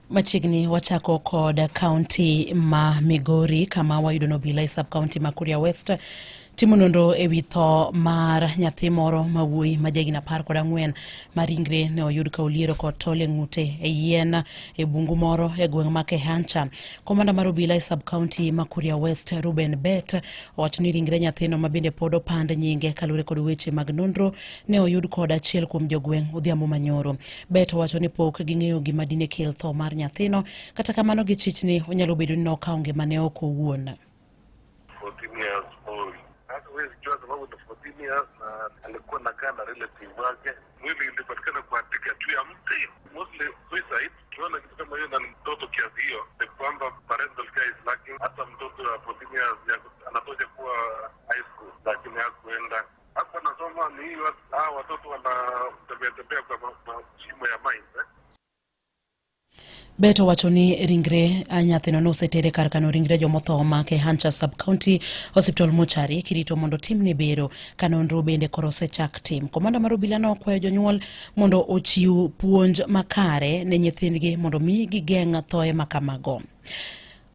Machiegni wachako kod kaunti ma Migori kama wayudo nobila e sub kaunti ma Kuria West timo nonro e wi tho mar nyathi moro ma wuoyi ma jahigni 14 ma ringre ne oyud ka oliero kod tol e ng'ute e yien e bungu moro e gweng' ma Kehancha. Komanda mar obila e sub kaunti ma Kuria West Ruben Bet owacho ni ringre nyathino ma bende pod opand nyinge kaluwore kod weche mag nonro ne oyud kod achiel kuom jogweng' odhiambo manyoro. Bet owacho ni pok ging'eyo gima dine kel tho mar nyathino, kata kamano gichich ni onyalo bedo ni nokawo ngimane oko owuon. 14 years old. Sasa huwezi jua sababu ni 14 years na alikuwa nakaa na relative wake. Mwili ilipatikana kuandika juu ya mti. Mostly suicide, ukiona kitu kama hiyo na ni mtoto kiasi hiyo, ni kwamba parental care is lacking. Hata mtoto wa 14 years anatosha kuwa high school, lakini hakuenda hapo anasoma. Ni hiyo hawa watoto wanatembea tembea kwa mashimo ya mines eh. Bet owacho ni ringre nyathino nosetere kar kano ringre jomotho ma Kehancha Sub County Hospital Mochari kirito mondo timne bero ka nonro bende koro osechak tim. Komanda mar obila nokwayo jonyuol mondo ochiw puonj makare ne nyithindgi mondo mi gigeng' thoe ma kamago.